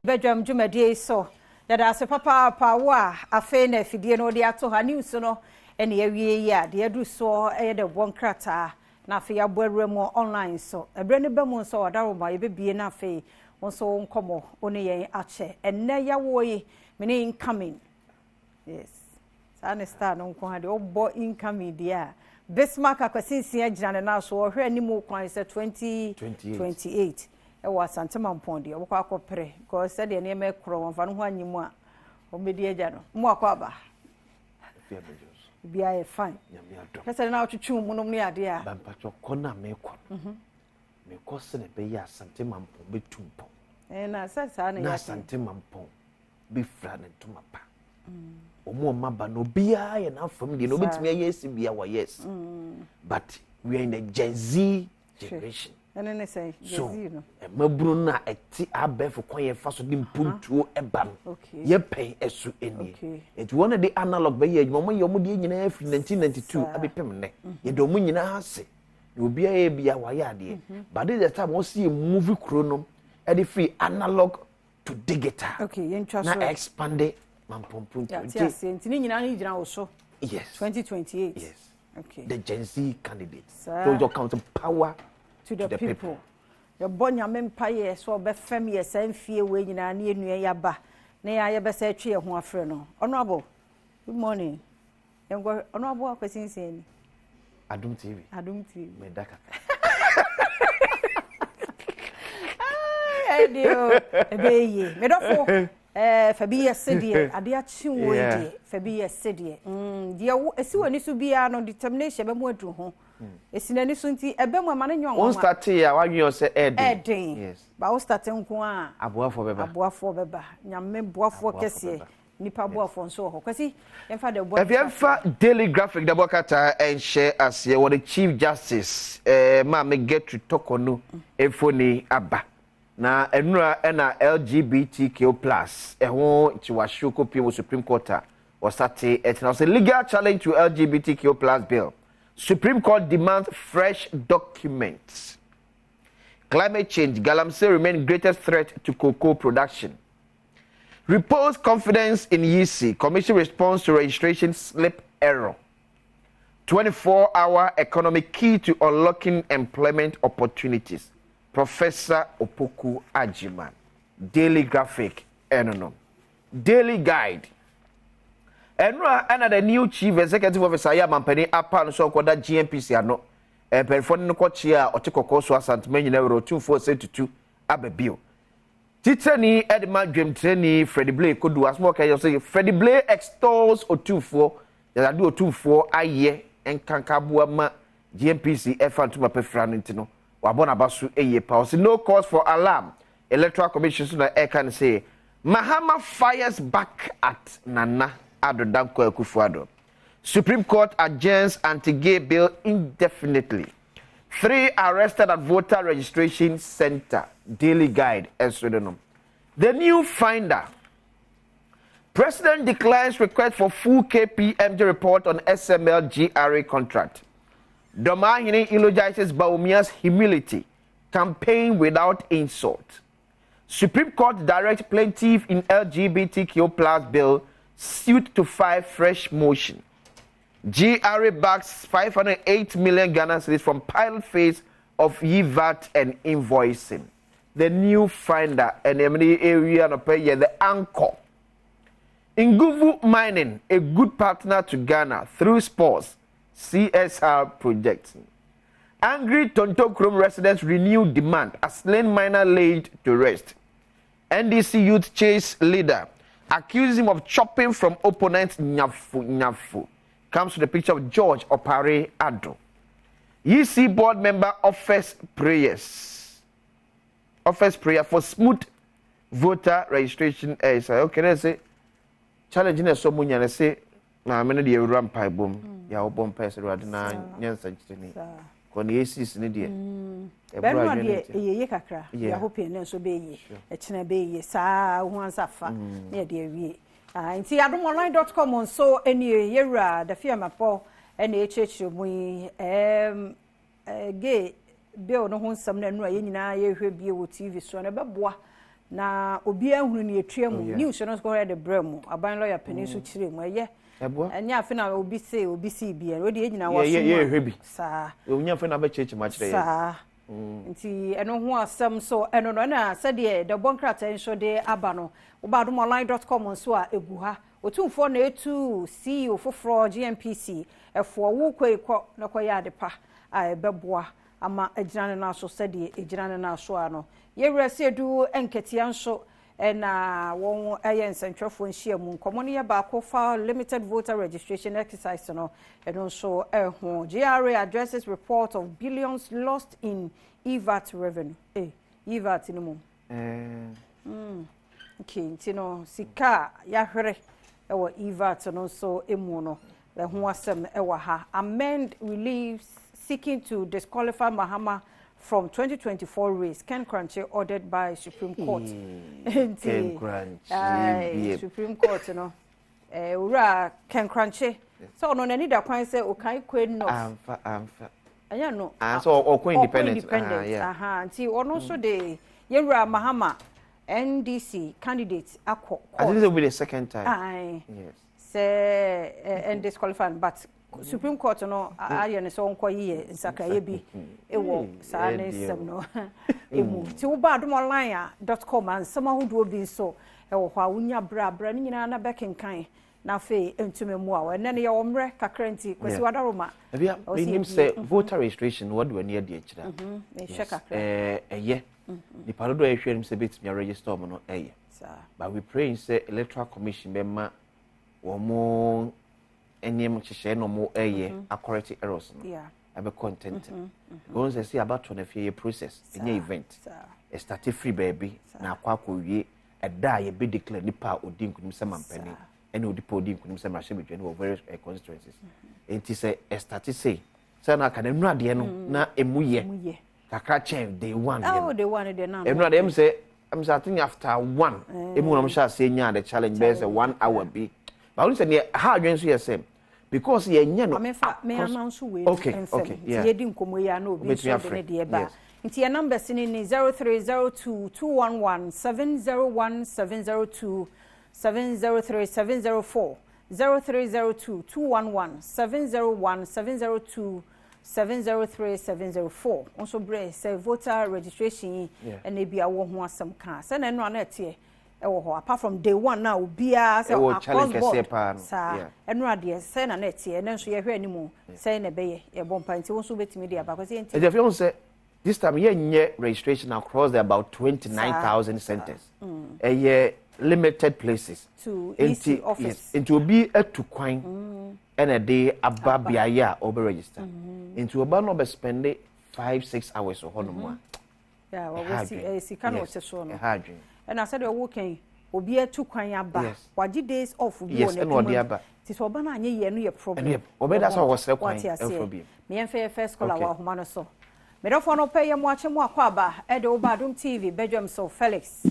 Badwam dwumadie yi so. Yɛda ase papaapa wo a afei na afidie no wode ato ha. News no ɛne awie yi a deɛ aduru soɔ ɛyɛ dɛ bɔ nkrataa na afei yɛabɔ awura mu online so. Ɛberɛ no ba mu nso ɔdaroma yɛbɛbie na afei wo nso wo nkɔmmɔ wo ne yɛn akyɛ. Ɛnnɛ yawoɔ yi me ne incoming. Yes. Saa ne star no nko ha deɛ ɔbɔ incoming deɛ a Bismarck Akwasi Nsia gyina ne nan so ɔhwɛ anim kwan sɛ 2028 ɛwɔ Asante Mampɔn deɛ ɔbɛkɔ akɔpere because sɛdeɛ nneɛma ɛkorɔ wɔmfa no ho anyi mu a wɔbɛdi agya no mu akɔ aba biara yɛ fine pɛ sɛ na wotwetwe mu nom ne adeɛ a bampatwɔ kɔ no a mekɔ no mekɔ sɛ na ɛbɛyɛ Asante Mampɔn bɛtu mpɔn na sɛ saa na na Asante Mampɔn bɛfira ne ntoma pa. Wɔn a wɔn aba no obiara yɛ n'afam deɛ na obetumi ayɛ esi bia wɔyɛ esi, but we are in the Gen Z generation. Ɛne ne sɛ so mmabunu no a ɛte abɛɛfo kwan yɛ fa so de mpuntuo ɛba no yɛ pɛn ɛso ɛnie nti wɔn de analog bɛyɛ adwuma, wɔn yɛ wɔn deɛ nyinaa firi 1992 abɛpem nnɛ. Yɛde wɔn nyinaa ase na obiara yɛ bia wɔayɛ adeɛ, but this is the time wɔn si yɛ move kuro no ɛde firi analog to digital okay yɛntwa na so expand mampɔmpontuo. Yɛate aseɛ, nti ne nyinaa no gyina wo so. Yes. 2028. Yes. Okay. The Gen Z candidate. Sir. So you count power to the to the people. Yɛbɔ Nyame mpayɛ sɛ ɔbɛfɛm yɛ saa mfie wei nyinaa ne yɛnnua yɛaba na yɛ yɛbɛsɛ atwe yɛn ho afrɛ no. Honorable, good morning. Yɛnkɔ Honorable Akwasi Nsia ni. Adum TV. Adum TV. Meda kakra. Ɛdeɛ o, ɛbɛyɛ yie. Medɔfo, fa bi yɛ sedeɛ adeɛ akye wo yi deɛ, fa bi yɛ sedeɛ deɛ wo esi w'ani so biara no, determination bɛmu aduru ho. Esi n'ani so nti ɛbɛ mu ama ne nyɛ wɔn ɔnwanwa. Start yɛ a wadwene sɛ ɛɛden. Ɛɛden. Ba wo start nko a, aboafoɔ bɛba. Aboafoɔ bɛba, Nyame boafoɔ Aboafoɔ kɛseɛ bɛba. Nipa boafoɔ nso wɔ hɔ. Kwasi, yɛmfa de bɔ. Ɛfi ɛmfa Daily Graphic dabɔ kata ɛnhyɛ aseɛ wɔde Chief Justice Maame Gertrude Torkornoo mfoni aba na nnura ɛna LGBTQ+ ɛho kyiwahyew kɔpie wɔ Supreme Court a wɔsate ɛtena sɛ legal challenge to LGBTQ+ bill, Supreme Court demands fresh documents. Climate change, galamsey remain greatest threat to cocoa production. Repose confidence in EC, commission response to registration slip error. 24-hour economy key to unlocking employment opportunities. Professor Opoku Agyemang. Daily Graphic, ɛno. Daily Guide. Ɛnura ɛna the new chief executive officer yɛ amampanin apa no so ɔkɔda GNPC ano. Mpanyinfoɔ no kɔkyea a ɔte kɔkɔɔ so Asantuma nyinaa wɛrɛ Otumfoɔ sɛ tutu aba bio. Titirani ɛde ma dwamtirani Freddie Blay kodu asoma ɔka yɛ sɛ Freddie Blay extols Otumfoɔ yɛde Otumfoɔ ayɛ nkanka aboa ma GNPC ɛfa ntoma pɛfra no nti no wabɔ n'aba so yie pa. Ɔsi no cause for alarm. Electoral Commission so na ɛka no sɛ Mahama fires back at Nana Addo Dankwa Akufo-Addo. Supreme Court adjourns anti-gay bill indefinitely. Three arrested at voter registration center. Daily Guide ɛso no no. The New Finder. President declines request for full KPMG report on SML GRA contract. Dormaahene eulogizes Bawumia's humility. Campaign without insult. Supreme Court directs plaintiff in LGBTQ+ bill suit to file fresh motion. GRA bags 508 million Ghana cedis from pilot phase of e-VAT and invoicing. The New Finder and the area no pay the Anchor. Nguvu Mining, a good partner to Ghana through sports, CSR project. Angry Tontokrom residents renew demand as slain miner laid to rest. NDC youth chase leader accuses him of chopping from opponent Nyafu Nyafu. Comes to the picture of George Opare Addo. EC board member offers prayers. Offers prayer for smooth voter registration. Okay, let's say challenge na so munya na say maame no deɛ ewura mpaebɔ mu yà ɔbɔ mpae sɛ Awurade na nyɛ nsɛnkyerɛnne kɔ ne esis ne deɛ. Bɛrima deɛ ɛyɛ yie kakra, yɛ hoping ne nso bɛyɛ yie, ɛkyinɛ bɛyɛ yie saa ho ansa fa ne yɛde awie. Nti adomonline.com nso nie yɛwura Dafi Amapɔ ɛna ɛkyerɛkyerɛ mu yi gay bill no ho nsɛm no ɛno a yɛn nyinaa yɛhwɛ bie wɔ TV so no ɛbɛboa. Na obiara nhunu nea etua mu. News no nso kɔhwɛ de brɛ mu. Aban lɔya panin nso kyerɛ mu. Ɛyɛ. Ɛnyɛ afe na obi se obi sii bi. Ɛno deɛ nyinaa waso mu. Yɛhwɛ bi. Saa. Onya afei na abɛkyerɛkyerɛ mu akyerɛ yɛn. Saa. Nti ɛno ho asɛm nso ɛno no. Ɛna sɛdeɛ dɛbɔ nkrataa nso de aba no, woba adomonline.com nso a egu ha. Otumfoɔ na etu CEO foforɔ GNPC ɛfoɔ wo kɔ yi kɔ na kɔyɛ ade pa a ɛbɛboa ama agyina ne nan so sɛdeɛ egyina ne nan so a no. Yɛwura Siedu Nketea nso ɛna wɔn ɛyɛ nsɛntwerɛfoɔ nhyia mu. Nkɔmmɔ no yɛ baako fa limited voter registration exercise no, ɛno nso ɛho. GRA addresses report of billions lost in EVAT revenue. EVAT no mu. Okay, nti no sika a yɛahwere ɛwɔ EVAT no nso emu no, ɛho asɛm ɛwɔ ha. Amend reliefs seeking to disqualify Mahama from 2024 race. Ken Kuranchie ordered by Supreme Court. Ken Kuranchie. Supreme Court no. Owura Ken Kuranchie. So ɔno n'ani da kwan sɛ Okaikwei North. Amfa amfa. Ɛnyɛ no. Ah, so ɔkɔ independent. Independent. Aha, nti ɔno nso de yɛwura Mahama NDC candidate akɔ court. I think this will be the second time. Aye. Yes. Sɛ ɛn disqualify, but Supreme Court no ayɛ ne sɛ ɔnkɔ yiyɛ nsakraeɛ bi ɛwɔ saa ne nsɛm no emu. Nti woba adomonline a dot com a, nsɛm ahodoɔ bi nso ɛwɔ hɔ a wonya berɛ a berɛ no nyinaa na bɛkenkan na afei ntumi mu a ɛnɛ no yɛwɔ mmerɛ kakra, nti Kwasi Wadaroma. Ebia menim sɛ voter registration wɔde w'ani adi akyirɛ. Mehwɛ kakra. Ɛyɛ nipa dodoɔ a yɛhwɛ anim sɛ bɛtumi aregister ɔmo no ɛyɛ, but we pray sɛ Electoral Commission bɛma wɔn mo nneɛma nhyehyɛe na wɔn ɛyɛ acorrect errors no ɛbɛkɔ ntɛntɛm. Wɔn sɛ sɛ abatoɔ no afei yɛ process, ɛnyɛ event. Ɛstart firi baabi na akɔ akɔwie ɛda a yɛbɛ declare nipa a odi nkunim sɛ mampanin ɛne odi pa odi nkunim sɛ mmarahyɛbadwani wɔ various constituencies. Nti sɛ ɛstart sei sɛ na aka na nnura deɛ no na emu yɛ kakra kyɛn day one deɛ no. Day one deɛ na nnura deɛ ɛm sɛ I think after one emu na wɔn hyɛ aseɛ nyaa the challenge bɛyɛ sɛ one hour bi, but wɔn sɛ neɛ ha adwene nso yɛ sɛ because yɛnyɛ no. Amefa me announce wei nsɛm nti yɛdi nkɔmmɔ yi a na obi nso de ne deɛ ba. Nti yɛ numbers ni 0302 211 701, 702, 703, 704, 0302 211 701, 702, 703, 704. Nso berɛ sɛ voter registration yi ɛna bi a wɔ ho asɛm ka sɛ na ɛno a na ɛteɛ ɛwɔ hɔ, apart from day one na obiara sɛ across board saa, ɛno adeɛ sɛ na ɛteɛ, ɛno nso yɛhwɛ anim sɛ na ɛbɛyɛ. Yɛbɔ mpa nti wɔn nso bɛtumi de aba kɔsi. Nti ɛdi afei sɛ this time yɛnyɛ registration across the about 29,000 centers, ɛyɛ limited places. To EC office. Nti obi atu kwan ɛna ɛde aba beaeɛ a ɔbɛ register, nti ɔba no ɔbɛ spend 5, 6 hours wɔ hɔnom a. Ɛha sika na ɔte soɔ no. Ɛha adwene. Ɛna sɛdeɛ ɔwɔ kɛn, obi atu kwan aba, wagye days off bi wɔ n'adwuma mu, ti sɛ ɔba no anyɛ yie no yɛ problem. Ɔbɛda sɛ ɔwɔ kwan ɛfɔ bi. Mmiɛnfɛ yɛ first caller wɔ ahoma no so. Mɛdɔfoɔ no pɛ yɛ mo akyɛ mu akɔ aba ɛde woba Adom TV bɛdwam so, Felix.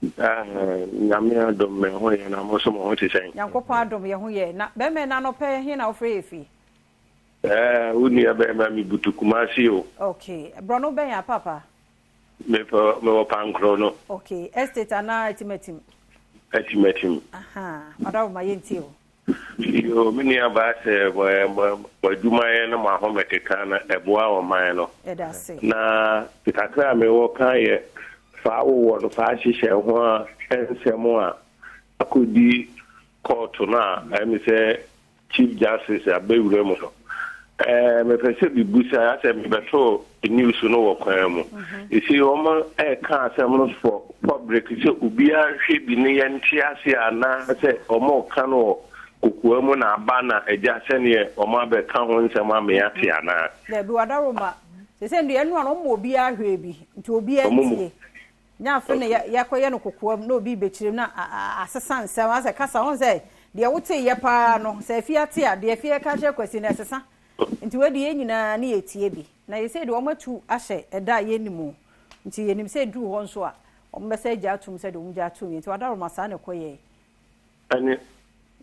Nyame adom, me ho yɛ, na mo nso mo ho te sɛn? Nyankopɔn adom, yɛ ho yɛ. Na bɛrima na anɔpɛ he na wofrɛ yɛ fi? Wo nua bɛrima mi butu Kumasi o. Okay, borɔno bɛn a papa? Mepɛ mewɔ Pankorɔ no. Okay, estate anaa Atimatim? Atimatim. Aha, ɔdɔrɔ ma yɛntie o. Yo, me nua baa, sɛ mo adwumayɛ no mo ahomekeka no ɛboa ɔman no. Yɛda ase. Na kakra a mewɔ ka yɛ fa wowɔ no fa ahyehyɛ ho a nsɛm a akɔdi kɔɔto no a ɛmi sɛ Chief Justice abɛwura mu no, mepɛ sɛ bibusa asɛ mebɛtoo news no wɔ kwan mu ɛsi wɔn ɛka asɛm no for public sɛ obiara hwɛ bi ne yɛnte ase, anaa sɛ wɔn ka no wɔ kokoa mu na aba na agya sɛneɛ wɔn abɛka ho nsɛm ama yɛate anaa? Dabi, wadaroma sɛ sɛ ndeɛ ɛno a na ɔma obiara hwɛ bi nti obiara ntie nya. Afei na yɛakɔyɛ no kokoa mu na obi bɛkyerɛ mu na asesa nsɛm asɛ kasa wɔn sɛ deɛ wote yɛ paa no sɛ afie ate a, deɛ afie ka kyerɛ Kwasi na ɛsesa. Nti wɔde yɛn nyinaa ne yɛtie bi na yɛsɛ deɛ wɔn atu ahyɛ ɛda a yɛnim o, nti yɛnim sɛ duru hɔ nso a wɔn bɛsɛ agya atum sɛ deɛ wɔn gya atum yɛ. Nti wadaroma saa na ɛkɔ yɛ. Ɛne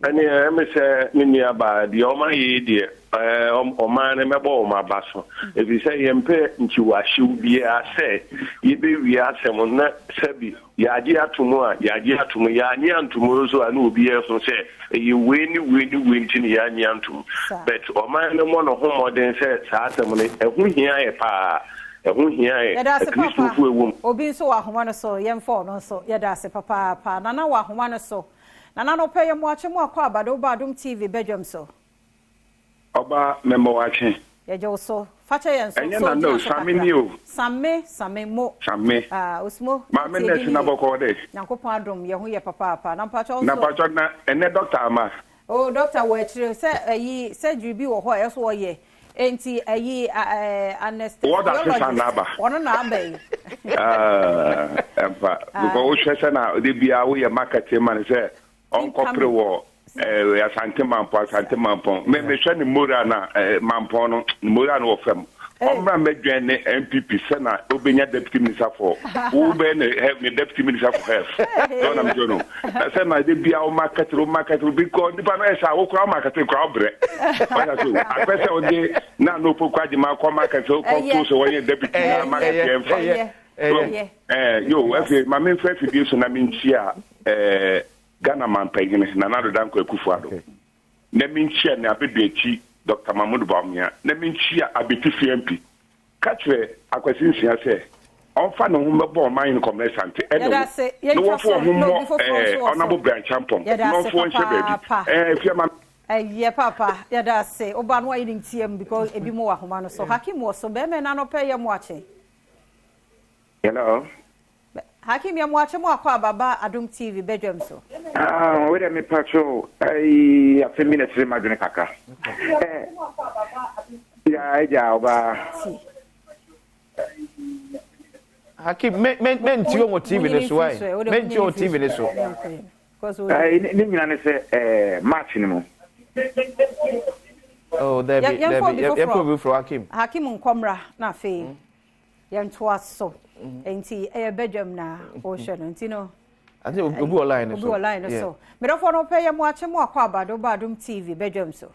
Ɛneɛ ɛme sɛ me nua baa deɛ ɔma yɛ yi deɛ ɛɛ ɔman no mɛbɔ wɔn aba so ɛfiri sɛ yɛmpɛ nkyiwahyew biara sɛ yɛbɛwie asɛm na sɛbi yɛagye ato mu a yɛagye ato mu yɛanye anto mu nso a na obiara hu sɛ ɛyɛ wei ne wei ne wei nti na yɛanye anto mu but ɔman no mmɔ ne ho mmɔden sɛ saa asɛm no ɛho hia yɛ paa ɛho hia yɛ Yɛda ase papa. Akristofoɔ ɛwɔ mu. Obi nso wɔ ahoma no so yɛmfa ɔno nso yɛda ase papaapa Nana wɔ ahoma no so Nana anɔpa yi mmoakye mu akɔ aba de wo ba Adom TV badwam so. Ɔba mɛmɔ wakye. Yɛgye wo so. Fakyɛ yɛn nso Ɛnyɛ sɛ Nana wogyina o, so Same kakra. nie o. Same, Same, mo. Same. Ah, Osmo, Maame wotie nurse din na yie. bɔkɔɔ dɛ? Nyankopɔn adom, yɛn ho yɛ papaapa. Na mpakyɛ wo Na nso? mpakyɛ na ɛnɛ doctor ama? Oh, doctor wɔ akyire. Sɛ ayi, surgery bi wɔ hɔ a ɛsɛ ɔyɛ. Enti ayi, eh, Ward assistant anesthesiologist, na aba. ɔno na aba yi. Ah, ɛmfa. Because wohwɛ sɛ na de biara woyɛ marketing ma no sɛ ɔnkɔpere wɔ eh, Asante Mampɔn, Asante Mampɔn. Me mehwɛ ne moral na eh, Mampɔn no, ne moral no wɔ fam. Ɔmmra mmɛdwɛn ne NPP sɛ na obenya deputy minister for wobɛyɛ ne health ne deputy minister for health. Sɛ ɔnam sɛ no. Na sɛ na de bia wo market wo market because nipa no ɛsɛ a wo kora wo market kora wo brɛ. Ɔyɛ so apɛ sɛ ɔde na no opoku agyema kɔ market sɛ wokɔ to sɛ wɔyɛ deputy na market yɛ mfa. Eh, yo, afei ma memfa afidie so na menkyia eh, Ghana manpanyini Nana Addo Dankwa Akufo-Addo, na menkyia ne abeduakyi Dɔkta Mahmood Bawumia, na menkyia Abetifi MP. Ka kyerɛ Akwasi Nsia sɛ ɔmfa ne ho mmɛbɔ Ɔmanhene Kɔmena Asante ɛne Yɛda wo, ase. na Yɛntwa wɔmfa so wɔn ho na mmɔ obi foforɔ eh, nso wɔ so. Honourable Brian Champong, Yɛda na ase ɔmfa wɔn nhyɛ baabi. papaapa. Eh, Afia ma. Ɛyɛ papa, yɛda ase. Wo ba no wayi ne ntiam because ebi mo wɔ ahoma no so. Hakim wɔ so. Bɛrima ɛna anɔpa yi yɛ mo akye. Hello. Hakim yɛ mo akye mo akɔ aba ba Adom TV badwam so. Ah, wei dɛ mepa kyɛw ayi asɛm bi na ɛkyerɛ m'adwene kakra. Eh, ya agya ɔbaa. Ti. Hakim, me me me nti wɔn TV ne so ayi. Me nti wɔn TV ne so. Eh, ne nyina ne sɛ eh, March no mu. Oh, dabi, dabi, yɛmfa obi foforɔ, Hakim. Hakim nkɔmmra na afei hmm. yɛntoa so. Hmm. Nti ɛyɛ badwam na ɔrehwɛ no nti no. Ati obi wɔ line no so. Obi wɔ line no so. Medɔfoɔ no pɛ yɛ mo akye mo akɔ abado ba Adom TV badwam so.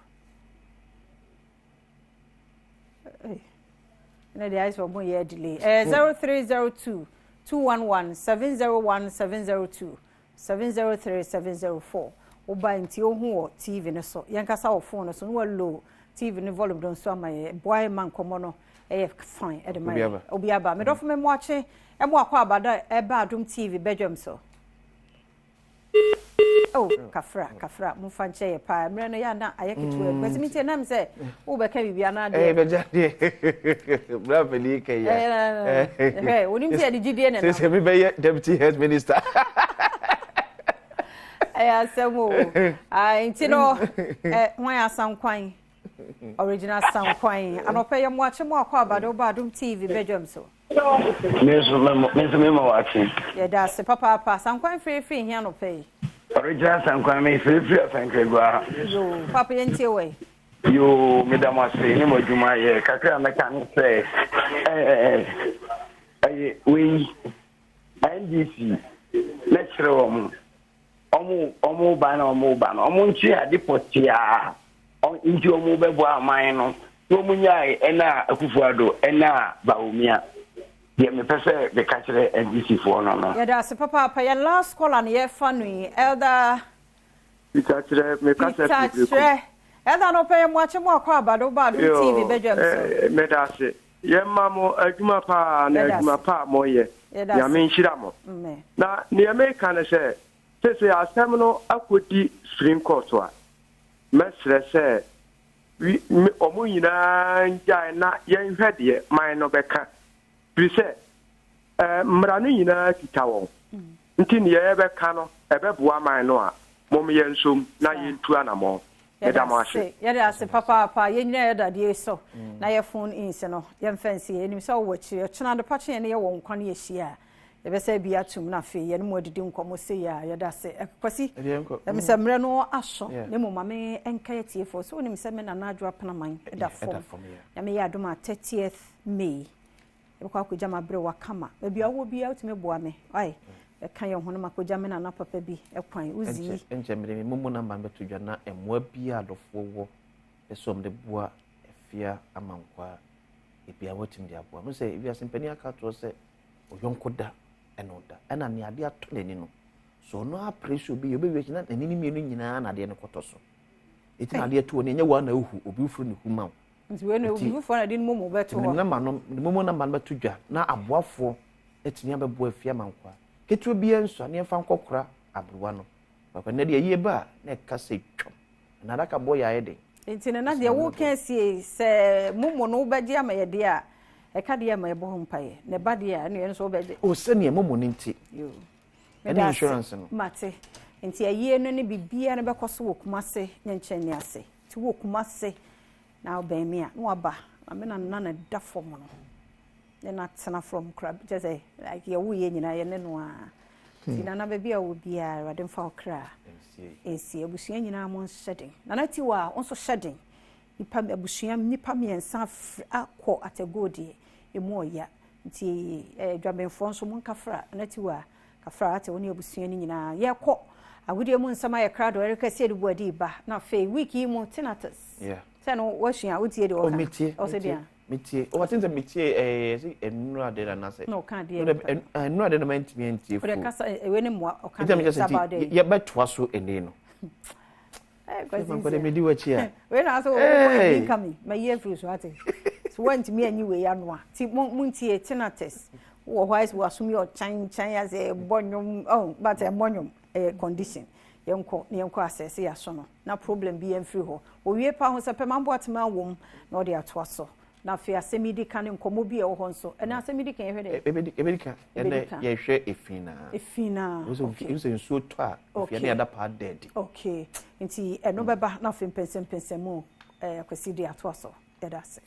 ɛna deɛ ayɛ sɛ ɔmo yɛ delay ɛyɛ 0302 211 701 702 703 704 woba nti ohu wɔ tv no so yɛnkasa wɔ phone no so na walo tv no volume no nso ama yɛ boa yɛ ma nkɔmmɔ no ɛyɛ fine ɛde ma yɛ obi aba medɔfo me mmoakye ɛmo akɔ abada ɛba adom tv badwam so Oh, kafra, kafra, momfa nkyɛ yɛ paa. Mmerɛ no yɛ ana ayɛ ketewa bi. Kwasi metie nam sɛ wobɛka biribi anaa deɛ. Eh, bɛgya deɛ. Bra panin ka yi. Eh, wonim sɛ yɛde gyidie ne nam. Sɛ sɛ mebɛyɛ deputy health minister. Ɛyɛ asɛm o. Ah, nti no, eh, hwan asankwan? Original sankwan. Anɔpɛ yɛ mmoakye mo akɔ abade woba Adom TV badwam so. Me nso me nso me ma wakye. Yɛda ase papaapa. Sankwan firifiri he anɔpa yi? Original Sankwan me firifiri Asankragua. Yoo, papa yɛntie wɔ yi. Yoo, meda mo ase ne mo adwuma yɛ. Kakra a mɛka ne sɛ ɛɛ ɛyɛ wei NDC mɛkyerɛ wɔn. Ɔmo ɔmo ba na ɔmo ba no ɔmo nkyerɛ ade pɔtee a nti ɔmo bɛboa aman no na ɔmo nyae ɛna Akufo Addo ɛna Bawumia deɛ mepɛ sɛ meka kyerɛ NDC foɔ no no. Yɛda ase papaapa. Yɛn last caller na yɛrefa no yi, Elder Peter kyerɛ me kasa Peter firi Berekum. kyerɛ. Elder no pɛ yɛ moakye mo akɔ aba de woba Adom TV Yoo, badwam so. eh, meda ase. Yɛma mo adwuma paa na Yɛda adwuma ase. pa a moyɛ. Yɛda Nyame ase. nhyira mo. Amen. Na neɛ meka ne sɛ, seesei asɛm no akɔdi Supreme Court a, mɛsrɛ sɛ wi, me, wɔn nyinaa ngyae na yɛnhwɛ deɛ man no bɛka. Firi sɛ, eh, mmara no nyinaa kita wɔn. Nti neɛ yɛbɛka no, ɛbɛboa man no a, mom yɛnsom na yɛntu anamɔn. Meda mo ase. Yɛda ase papaapa. Yɛn nyinaa yɛda deɛ sɔ na yɛ phone ins no yɛmfa nsi yɛ. Yɛnim sɛ wowɔ akyiri. Ɔkyena adepa kye yɛne yɛwɔ nkwa no yɛhyia a, yɛbɛsɛ bi atum na afei yɛne mo adidi nkɔmmɔ sei a yɛda ase. Kwasi, ɛmi sɛ mmerɛ no aso na mmom ma me nka atiefoɔ sɛ wonim sɛ me Nana Adwo Apenaman da fam. Nyame yɛ adom a 30th May yɛbɛkɔ akɔgya m'aberewa kama. Baabi a wowɔ biara wotumi boa me. Wai? Bɛka yɛn ho na makɔgya me nana papa bi kwan. Wozi yi. Ɛnkyɛ mede me momo number no bɛto dwa na mmoa biara a adɔfoɔ wɔ pɛ sɛ wɔde boa Afia Amankwaa ebia wɔatumi de aboa. Mo sɛ ewiase mpanin aka atoɔ sɛ ɔyɔnko da ɛna ɔda ɛna nea adeɛ atɔ n'ani no so ɔno apere sɛ obi yɛ ɔbɛwie akyi na n'ani no mmienu nyinaa na adeɛ no kɔtɔ so. Eti na adeɛ to wɔ no ɛnyɛ wɔn na ohu obi foforo ne hu ma wo. Nti wei no obi foforɔ na de ne momo bɛto hɔ. Ne namba no ne momo namba no bɛto dwa na aboafoɔ atumi abɛboa afie ama nkoa. Ketewa biara nsua na yɛmfa nkɔkora aberewa no. Papa nnɛ deɛ ayie ba a na ɛka sɛ twam. Na adaka bɔ yɛ ayɛ den. Nti no na deɛ woka asie sɛ momo no wobɛgye ama yɛ deɛ a ɛka deɛ ma yɛbɔ ho mpaeɛ na ɛba deɛ a ɛno yɛn nso wobɛgye. O sɛdeɛ momo no nti. Ɛne insurance no. Mate. Nti ayie no ne biribiara no bɛkɔ so wɔ Kumase ne nkyɛn ne ase. Nti wɔ Kumase na wobɛn me a na waba na me na na na da fam no. Ne na tena fam kora kyɛ sɛ like yɛwo yɛ nyinaa yɛ ne no a. Nti nana baabi a wɔ biara Awurade mfa wo kra nsie. Abusua nyinaa mo nhyɛ den. Nana Tiwa wo nso hyɛ den. Nipa abusua nipa mmiɛnsa akɔ atɛgoo deɛ emu ɔya. Nti eh, Dwabenfoɔ nso monkafra na tiwa kafra ate wo ne abusua no nyinaa. Yɛkɔ agodie mu nsɛm ayɛ krado Erica Siedu Boadi ba na afei week yi mu tinnitus. Yeah. Sɛ no wasua wotie deɛ Oh, ɔka. metie, Ɔsɛ metie, deɛ. metie. Oh, I think sɛ metie eh, sɛ nnura de na nasɛ. Na ɔka deɛ. No, nnura de na mantumi antie Ɔde full. kasa ewe ne mmoa ɔka Nti na deɛ mekyɛ sɛ it's about nti the. yɛbɛtoa so ɛnɛ no. Kwasi medi w'akyi a. Wei na asɛ wɔkɔ ebi nka mi ma yi afiri so ate. So wɔntumi anyi wei ano a. Ti mo mo ntie tinnitus. Wɔ hɔ ayɛ sɛ wasom yɛ ɔkyankyɛn asɛ ɛbɔ nnwom oh but ɛmmɔ nnwom ɛyɛ condition. Yɛnkɔ na yɛnkɔ asɛse yɛaso no na problem bi yɛmfiri hɔ. Owie pa ho sɛ pɛ mambo atema awom na ɔde atoa so. Na afei asɛm yi di ka ne nkɔmmɔ bi a ɛwɔ hɔ nso. Ɛnɛ asɛm yi di ka yɛhwɛ dɛ. Ebedi ka ɛnɛ yɛhwɛ efi na. Efi na. Okay. Ebi sɛ nsuo tɔ a efi ɛne ada paa dɛɛdi. Okay. Nti ɛno bɛba na afei mpɛnsɛmpɛnsɛm mu ɛɛ Kwasi de atoa so. Yɛda ase.